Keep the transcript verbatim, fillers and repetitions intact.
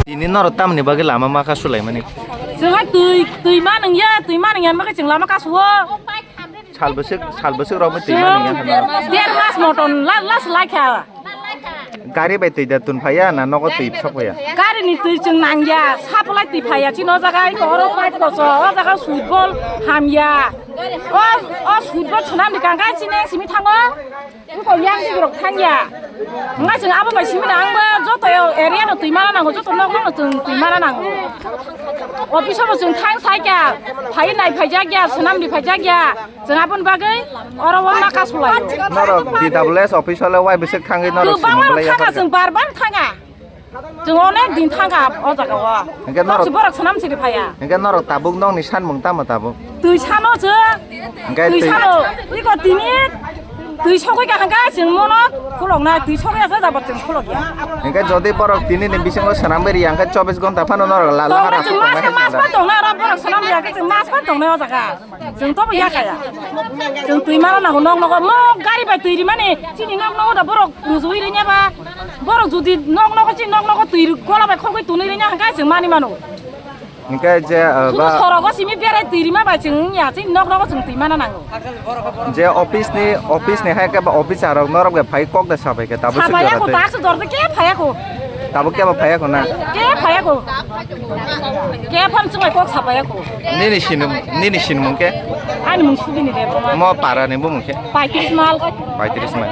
Tini norok tamni bagwi lama ma ka sulaimani? Chwngha twi, twi ma nungya, twi ma nungya, ma khe chwng lama ka suo. Sal bwswk, sal bwswk rok twi ma nungya hwnwi. Der mas moton la, la swlai kha. Gari bai twi da tun phaiya na nogo twi sok phaiya? Gari ni twi chwng nangya, sa pholai twi phaiya, chini o jaga iko oro pipe koso, o jaga switch bol hamya. O, o switch bol swnam ni kangkha chini simi thango. Wngkha yang twi rok thangya. Wngkha chwng abo bai simi na ang bo joto area no twi mana nango, joto nok nok no chwng twi mana nango. Office o bo chwng thang sai kha, phai nai phaijak ya, swnam ni phaijak ya. Chwng aboni bagwi oro o naka sulai. Norok D W S office o le wai bwswk thangwi norok simi kwbangma belai thanga, yaphar kha. Chwng bar bar thanga. Chwng onek din thangkha o jaga o. Hingke norok, borok swnam siri phaiya. Hingke norok tabuk nokni sanmung tamo tabuk? Twi sano chwng. Hingke twi, twi sano. Iko tini twi sogwi ka hangka chwng mono khulokna, twi sogwi asa jabot chwng khulokya. Hingke jodi borok tini ni bisingo swnam beri hingke chobbish ghonta phano norok la, la. Tongnai hara chwng mas, tongnai mas hingke. Pan tongnai oro borok swnam beri hingke chwng mas pan tongnai o jaga. Chwng tobo ya kaya. Chwng twi mana nango nok nogo. Mo gari bai twi rimani chini nok nogo da borok rujui rinya ba. Borok judi nok nogo chini nok nogo twi gola bai khogwi tunui rinya hangka chwng mani mano. Hingke je, uh, chwng ba sorogo simi berai twi rima bai chwng ya chini nok nogo chwng twi mana nango. Je office ni, office ni hai ke ba officer rok norok bai phai kok da sabai ke tabuk. Sabai ya ko, tak se dor de ke phai ya ko. Tabuk ke ba phai ya ko na? Ke phai ya ko. Ke pham chungai kok sabai ya ko. Nini sinum, nini sinmung ke? Ani mung Sudini Debbarma. Mo para ni bumung ke? Paitris mal. Paitris mal.